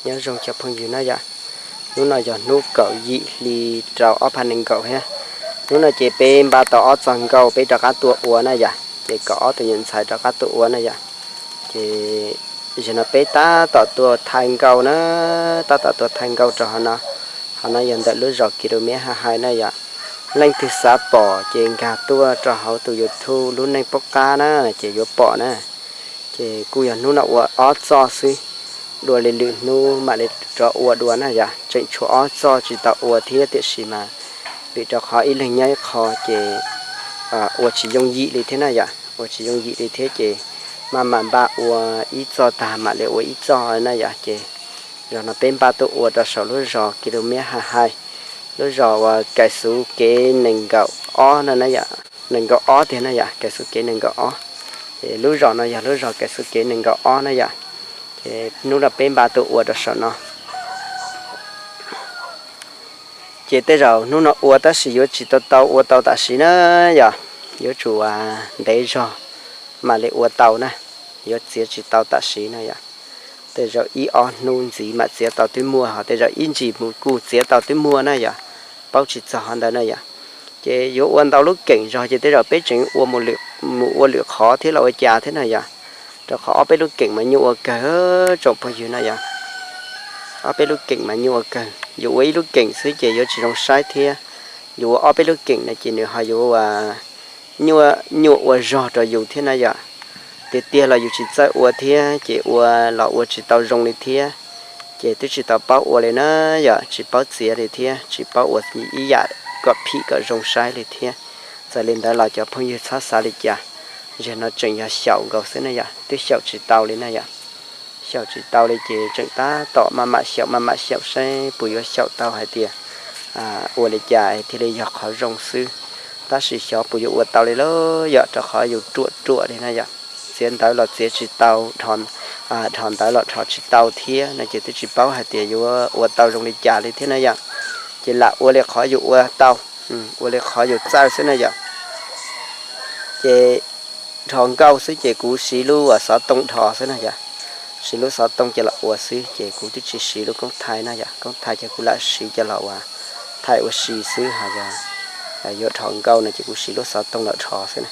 Nyob zoo cov phooj ywg na yom, hnub no yog hnub kaum yim hli rau ob phav nees nkaum thiab. Hnub no ces peb npaj tau ob txoj nkauj peb rov qab tuaj ua na yom, ces kom ob tug nyuam ntxhais rov qab tuaj ua na yom. Ces zaum no peb tab tom tuaj thaij nkauj na, tab tom tuaj thaij nkauj rau hauv no. Hauv no yog ntawm lub zos Kilomev Haj Hais na yom. Leej twg xav pom ces nkag tuaj rau hauv tus YouTube Lub Neej Pub Qab na, ces yuav pom na. Ces kuj yog hnub no ua ob txoj xwb, dua li lwm hnub mam li rov ua dua na yom. Tseem tshuav ob txoj tsis tau ua thiab tiam sis mas vim rau qhov ib leeg nyob ib qho ces ua tsis yooj yim li thiab na yom, ua tsis yooj yim li thiab ces maj mam npaj ua ib txoj tag mam li ua ib txoj na yom. Ces zaum no peb npaj tuaj ua rau saum lub zos Kilomev Haj Hais, lub zos uas Kais Xuv Kev nees nkaum ob no na yom, nees nkaum ob tiag na yom, Kais Xuv Kev nees nkaum ob. Ces lub zos no yog lub zos Kais Xuv Kev nees nkaum ob na yom. Ces hnub no peb npaj tuaj ua rau saum no. Ces tej zaum hnub no ua tab sis yuav tsis tau tau ua tau tam sim na yom, yuav tsum ntev zog mam li ua tau na, yuav txiav tsis tau tam sim na yom. Tej zaum ib ob hnub ntxiv mam txiav tau twb muaj, ho tej zaum ib ntsis mus kuj txiav tau twb muaj na yom, paub tsis txog qhov ntawd na yom. Ces yuav ua ntau lub keem zog ces tej zaum peb tseem ua mus ua lwm qhov thiab los ua cas thiab na yom, rau qhov ob peb lub keem mas nyuaj ua kawg tsoom phooj ywg na yom. Ob peb lub keem mas nyuaj ua kawg, yus ua ib lub keem xwb ces yuav tsis zoo saib thiab, yus ua ob peb lub keem no ces nws ho yuav nyuaj ua zog rau yus thiab na yom. Tiag tiag los yus tsis txawj ua thiab ces ua los ua tsis tau zoo li thiab, ces twb tsis tau paub ua li na yom, tsis paub txiav li thiab tsis paub ua ib yam kom phim kom zoo saib li thiab. Txawm li ntawd los cov phooj ywg txhob xav li cas, zaum no tseem yog xyaum nkaus xwb na yom, twb xyaum tsis tau li na yom. Xyaum tsis tau li ces tseem tab tom maj mam xyaum maj mam xyaum saib puas yuav xyaum tau hais tias ua li cas thiaj li yog qhov zoo xwb. Tab sis xyov puas yuav ua tau li lauj yom, rau qhov yus ruam ruam li na yom. Txiav ntawv los txiav tsis tau, dhos ntawv los dhos tsis tau thiab no ces twb tsis paub hais tias yuav ua tau zoo li cas li thiab na yom. Ces lam ua li qhov yus ua tau, ua li qhov yus txawj xwb na yom. Ces dhos nkauj xwb ces kuv siv lub xov tooj dhos xwb na yom. Siv lub xov tooj coj los ua xwb ces kuv twb tsis siv lub koob thaij na yom, koob thaij ces kuv lam siv coj los ua thaij ua si xwb, ho yog yuav dhos nkauj no ces kuv siv lub xov tooj los dhos xwb na.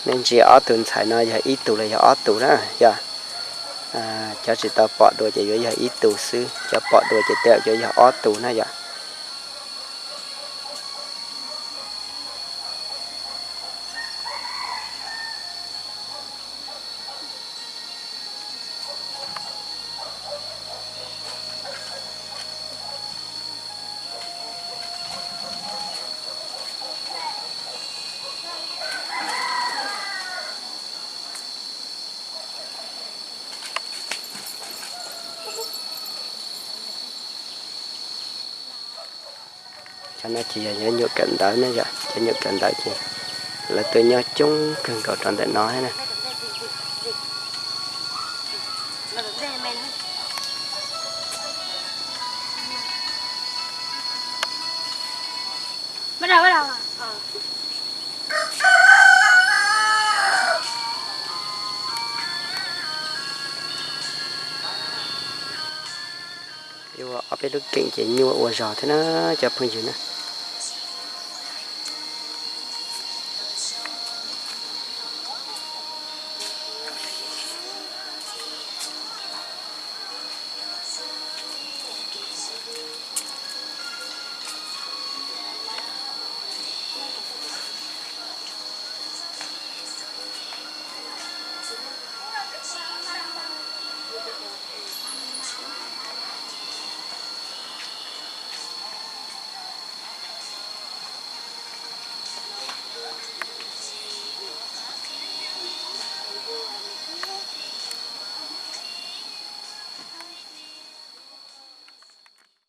Nej ntsia ob tug ntxhais no yog ib tug los yog ob tug na yom. Cov tsis tau pom dua ces yuav yog ib tug xwb, cov pom dua ces tej zaum yuav yog ob tug na yom. Cov no ces yog cov nyuam kawm ntawv na yom, cov nyuam kawm ntawv ces lawv tuaj nyob coob kawg nkaus rau ntawm no na. Ua ob peb lub keem ces nyuaj ua zog thiab na cov phooj ywg na.